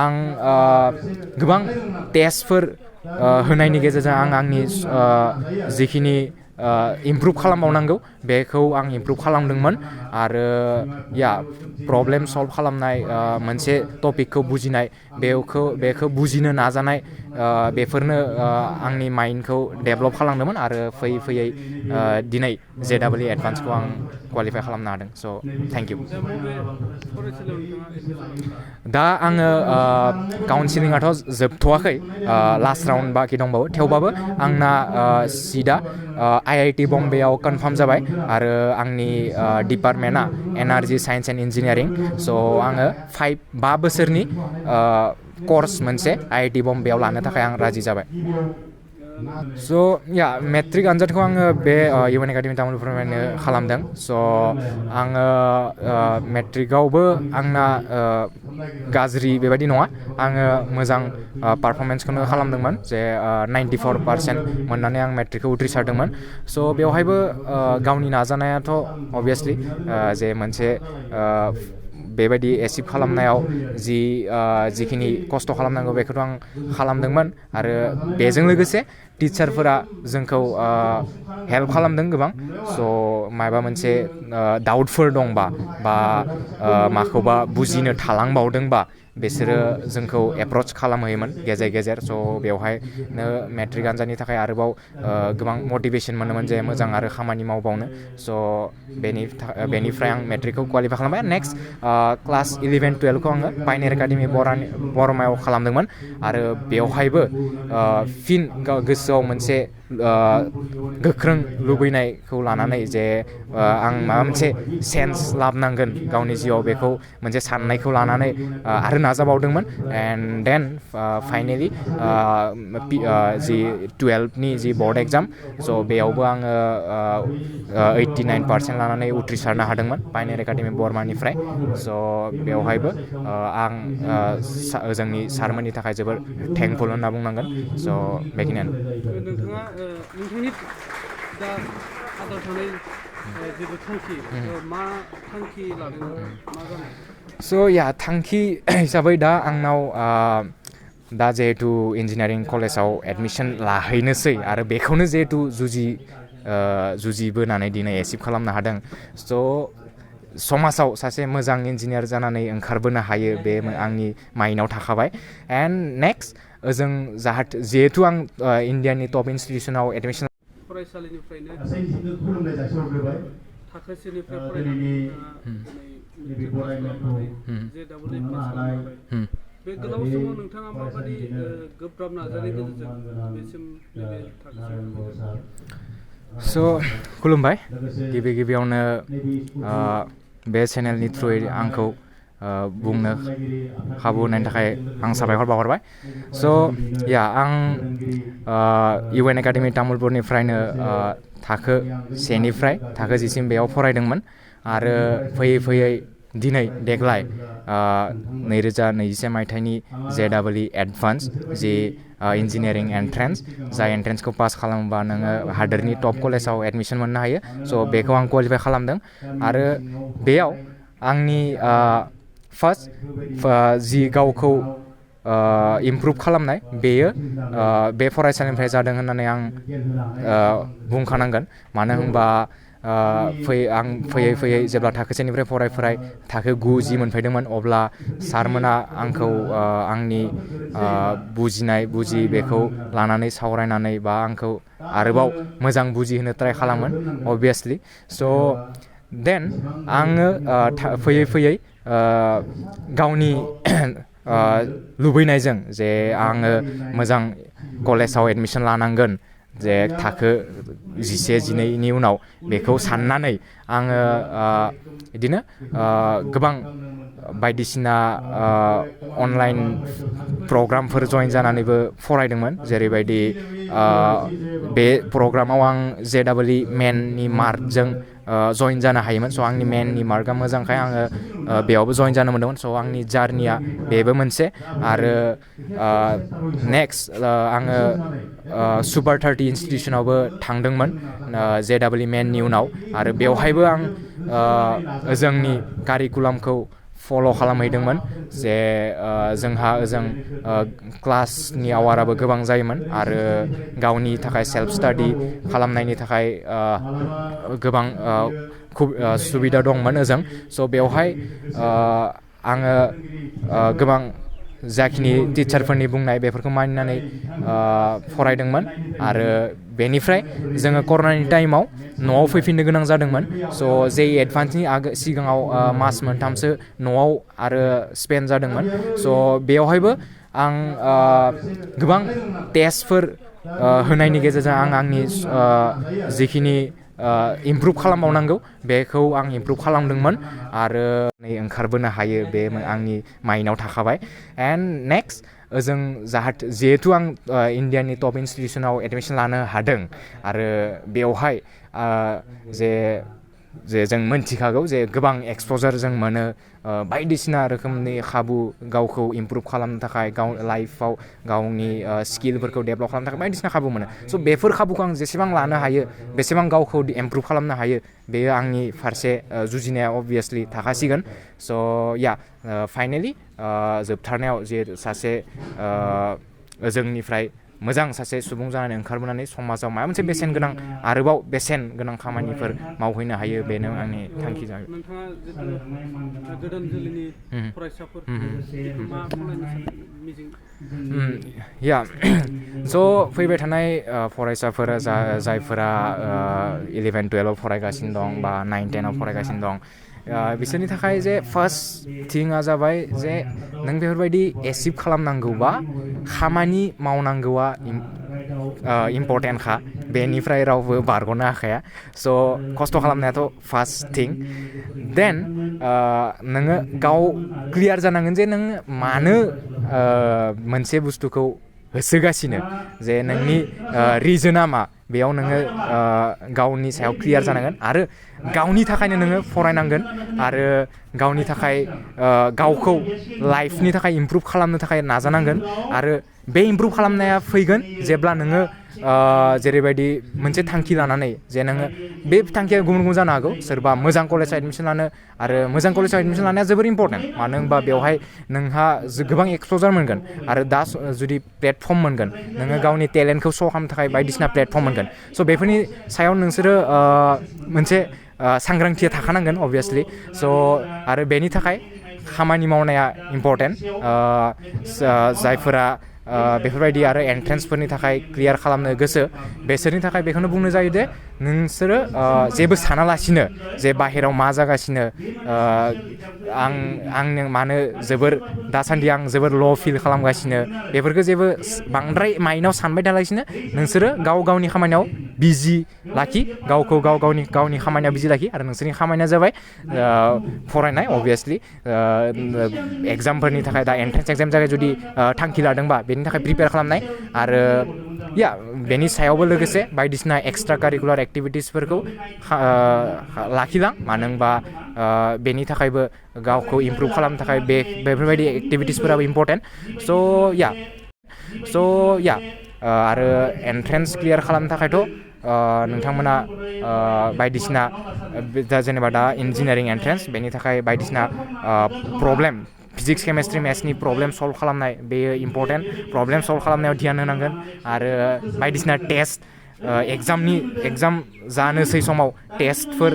आं गोबां टेस्टफोर होनायनि गेजेरजों आं आंनि जिखिनि इमप्रुभ खालामबावनांगौ बेखौ आं इमप्रुभ खालामदोंमोन आरो प्रब्लेम सल्भ खालामनाय मोनसे टपिकखौ बुजिनाय बेखौ बुजिनो नाजानाय बेफोरनो आंनि माइन्डखौ डेभेलप खालामदोंमोन आरो फैयै फैयै दिनै JEE एडभान्सखौ आं क्वालिफाइ खालामनो हादों स' थेंक इउ दा आङो काउन्सिलिंआथ' जोबथ'वाखै लास्ट राउन्ड बाखि दंबावो थेवबाबो आंना सिटआ IIT बम्बेआव कनफार्म जाबाय आरो आंनि डिपार्टमेन्टआ एनार्जि साइन्स एन्ड इन्जिनियारिं स' आङो 5 बोसोरनि कर्स मोनसे IIT बम्बेआव लानो थाखाय आं राजि जाबाय स' मेट्रिक आनजादखौ आङो बे UN एकाडेमि तामुलपुरनिफ्रायनो खालामदों स' आङो मेट्रिकआवबो आंना गाज्रि बेबायदि नङा आङो मोजां पारफरमेन्सखौनो खालामदोंमोन जे 94% मोननानै आं मेट्रिकखौ उथ्रिसारदोंमोन स' बेवहायबो गावनि नाजानायाथ' अभियासलि जे मोनसे बेबायदि एचिभ खालामनायाव जिखिनि खस्थ' खालामनांगौ बेखौथ' आं खालामदोंमोन आरो बेजों लोगोसे टिचारफोरा जोंखौ हेल्प खालामदों गोबां स' माबा मोनसे डाउटफोर दंबा बा माखौबा बुजिनो थालांबावदोंबा बिसोरो जोंखौ एप्रच खालामहैयोमोन गेजेर गेजेर स' बेवहायनो मेट्रिक आनजादनि थाखाय आरोबाव गोबां मटिभेसन मोनोमोन जे मोजां आरो खामानि मावबावनो स' बेनिफ्राय आं मेट्रिकखौ क्वालिफाइ खालामबाय नेक्स्ट क्लास 11-12खौ आङो पायनियार एकाडेमि बरमायाव खालामदोंमोन आरो बेवहायबो फिन गोसोआव मोनसे गोख्रों लुबैनायखौ लानानै जे आं माबा मोनसे सेन्स लाबोनांगोन गावनि जिउआव बेखौ मोनसे साननायखौ लानानै आरो नाजाबावदोंमोन एन्ड देन फाइनेलि जि 12नि जि बर्ड एग्जाम स' बेयावबो आङो 89% लानानै उथ्रिसारनो हादोंमन पायनियार एकाडेमि बर्मानिफ्राय स' बेवहायबो आं जोंनि सारमोननि थाखाय जोबोर थेंकफुल होनना बुंनांगोन स' बेखिनियानो नोंथाङा नोंथांनि दा आद्रा थानाय जेबो थांखि मा थांखि लादों मा जानाय स' थांखि हिसाबै दा आंनाव दा जिहेतु इन्जिनियारिं कलेजाव एडमिसन लाहैनोसै आरो बेखौनो जिहेतु जुजिबोनानै दिनै एचिभ खालामनो हादों स' समाजाव सासे मोजां इन्जिनियार जानानै ओंखारबोनो हायो बे आंनि माइन्डआव थाखाबाय एन्ड नेक्स्ट ओजों जिहेतु आं इन्डियानि टप इन्सटिटिउसनाव एडमिसन फरायसालिनिफ्रायनो थाखोसेनिफ्राय फरायनानै बे गोलाव समाव नोंथाङा माबायदि गोब्राब नाजानायनि गेजेरजों बेसिम नैबे थाखोसिम स' खुलुमबाय गिबियावनो बे चेनेलनि थ्रुयै आंखौ बुंनो खाबु होनायनि थाखाय आं साबायखर बावहरबाय स' आं UN एकाडेमि तामुलपुरनिफ्रायनो थाखो 1निफ्राय थाखो 10सिम बेयाव फरायदोंमोन आरो फैयै फैयै दिनै देग्लाय 2021 मायथाइनि JEE एडभान्स जि इन्जिनियारिं एन्ट्रेन्स जाय एन्ट्रेन्सखौ पास खालामोबा नोङो हादोरनि टप कलेजाव एडमिसन मोननो हायो स' बेखौ आं क्वालिफाइ खालामदों आरो बेयाव आंनि फार्स्ट जि गावखौ इमप्रुभ खालामनाय बेयो बे फरायसालिनिफ्राय जादों होननानै आं बुंखानांगोन मानो होनबा आं फैयै जेब्ला थाखो 1निफ्राय फराय थाखो 9 मोनफैदोंमोन अब्ला सारमोना आंखौ आंनि बुजि बेखौ लानानै सावरायनानै बा आंखौ आरोबाव मोजां बुजिहोनो ट्राइ खालामोन अभियासलि स' देन आङो फैयै गावनि लुबैनायजों जे आङो मोजां कलेजाव एडमिसन लानांगोन जे थाखो 11-12नि उनाव बेखौ साननानै आङो बिदिनो गोबां बायदिसिना अनलाइन प्रग्रामफोर जइन जानानैबो फरायदोंमोन जेरैबायदि बे प्रग्रामाव आं JEE मेननि मार्कजों जइन जानो हायोमोन स' आंनि मेननि मार्कआ मोजांखाय आङो बेयावबो जइन जानो मोन्दोंमोन स' आंनि जार्निया बेबो मोनसे आरो नेक्स्ट आङो सुपार 30 इन्सटिटिउसनावबो थांदोंमोन JEE मेननि उनाव आरो बेवहायबो आं जोंनि कारिकुलामखौ फल' खालामहैदोंमोन जे जोंहा ओजों क्लासनि आवाराबो गोबां जायोमोन आरो गावनि थाखाय सेल्फ स्टाडि खालामनायनि थाखाय गोबां सुबिदा दंमोन ओजों स' बेवहाय आङो गोबां जाखिनि टिचारफोरनि बुंनाय बेफोरखौ मानिनानै फरायदोंमोन आरो बेनिफ्राय जोङो कर'नानि टाइमाव न'आव फैफिननो गोनां जादोंमोन स' जे एडभान्सनि सिगाङाव मास मोनथामसो न'आव आरो स्पेन्ड जादोंमोन स' बेवहायबो आं गोबां टेस्टफोर होनायनि गेजेरजों आं आंनि जिखिनि इमप्रुभ खालामबावनांगौ बेखौ आं इमप्रुभ खालामदोंमोन आरो ओंखारबोनो हायो बे आंनि माइन्डआव थाखाबाय एन्ड नेक्स्ट ओजों जिहेथु आं इण्डियानि टप इन्सटिटिउसनाव एडमिसन लानो हादों आरो बेवहाय जे जों मोनथिखागौ जे गोबां एक्सप'जार जों मोनो बायदिसिना रोखोमनि खाबु गावखौ इमप्रुभ खालामनो थाखाय लाइफआव गावनि स्किलफोरखौ डेभेलप खालामनो थाखाय बायदिसिना खाबु मोनो स' बेफोर खाबुखौ आं जेसेबां लानो हायो बेसेबां गावखौ इमप्रुभ खालामनो हायो बेयो आंनि फारसे जुजिनाया अबभियासलि थाखासिगोन स' या फाइनेलि जोबथारनायाव जे सासे जोंनिफ्राय मोजां सासे सुबुं जानानै ओंखारबोनानै समाजाव माबा मोनसे बेसेन गोनां आरोबाव बेसेन गोनां खामानिफोर मावहैनो हायो बेनो आंनि थांखि जागोन। नोंथाङा जितु गोदान जोलैनि फरायसाफोर मा खालामनो मिजिं या स' फैबाय थानाय फरायसाफोरा जायफोरा 11, 12आव फरायगासिनो दं बा 9, 10आव फरायगासिनो दं बिसोरनि थाखाय जे फार्स्ट थिंआ जाबाय जे नों बेफोरबायदि एचिभ खालामनांगौबा खामानि मावनांगौआ इम्परटेन्टखा बेनिफ्राय रावबो बारग'नो हाखाया स' खस्थ' खालामनायाथ' फार्स्ट थिं देन नोङो गाव क्लियार जानांगोन जे नों मानो मोनसे बुस्थुखौ होसोगासिनो जे नोंनि रिजोना मा बेयाव नोङो गावनि सायाव क्लियार जानांगोन आरो गावनि थाखायनो नोङो फरायनांगोन आरो गावनि थाखाय गावखौ लाइफनि थाखाय इमप्रुभ खालामनो थाखाय नाजानांगोन आरो बे इमप्रुभ खालामनाया फैगोन जेब्ला नोङो जेरैबायदि मोनसे थांखि लानानै जे नोङो बे थांखिया गुबुन गुबुन जानो हागौ सोरबा मोजां कलेजाव एडमिसन लानो आरो मोजां कलेजाव एडमिसन लानाया जोबोर इम्परटेन्ट मानो होनबा बेवहाय नोंहा गोबां एक्सप'जार मोनगोन आरो दा जुदि प्लेटफर्म मोनगोन नोङो गावनि टेलेन्टखौ श' खालामनो थाखाय बायदिसिना प्लेटफर्म मोनगोन स' बेफोरनि सायाव नोंसोरो मोनसे सांग्रांथिया थाखानांगोन अबभियासलि स' आरो बेनि थाखाय खामानि मावनाया इम्परटेन्ट जायफोरा बेफोरबायदि आरो एन्ट्रेन्सफोरनि थाखाय क्लियार खालामनो गोसो बेसोरनि थाखाय बेखौनो बुंनो जायो दे नोंसोरो जेबो सानालासिनो जे बाहेराव मा जागासिनो आं मानो जोबोर दासान्दि आं जोबोर ल' फिल खालामगासिनो बेफोरखौ जेबो बांद्राय माइन्डआव सानबाय थालासिनो नोंसोरो गाव गावनि खामानियाव बिजि लाखि गावखौ गावनि खामानियाव बिजि लाखि आरो नोंसोरनि खामानिया जाबाय फरायनाय अबभियासलि एग्जामफोरनि थाखाय दा एन्ट्रेन्स एग्जाम जाबाय जुदि थांखि लादोंबा बेनि थाखाय प्रिपेयार खालामनाय आरो या बेनि सायावबो लोगोसे बायदिसिना एक्सट्रा कारिकुलार एक्टिभिटिसफोरखौ लाखिलां मानो होनबा बेनि थाखायबो गावखौ इमप्रुभ खालामनो थाखाय बेफोरबायदि एक्टिभिटिसफोराबो इम्परटेन्ट स' या आरो एन्ट्रेन्स क्लियार खालामनो थाखायथ' नोंथांमोना बायदिसिना जेनेबा दा इन्जिनियारिं एन्ट्रेन्स बेनि थाखाय बायदिसिना प्रब्लेम फिजिक्स केमेस्ट्रि मेथ्सनि प्रब्लेम सल्भ खालामनाय बेयो इम्परटेन्ट प्रब्लेम सल्भ खालामनायाव ध्यान होनांगोन आरो बायदिसिना टेस्ट एग्जाम जानोसै समाव टेस्टफोर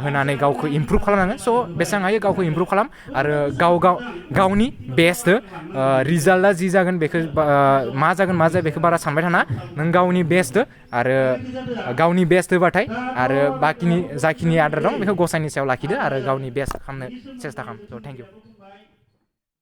होनानै गावखौ इमप्रुभ खालामनांगोन स' बेसेबां हायो गावखौ इमप्रुभ खालाम आरो गावनि बेस्ट रिजाल्टआ जि जागोन बेखौ मा जागोन मा जाया बेखौ बारा सानबाय थाना नों गावनि बेस्ट आरो गावनि बेस्ट होबाथाय आरो बाखिनि जाखिनि आद्रा दं बेखौ गसाइनि सायाव लाखिदो आरो गावनि बेस्ट खालामनो सेस्था खालाम स' थेंक इउ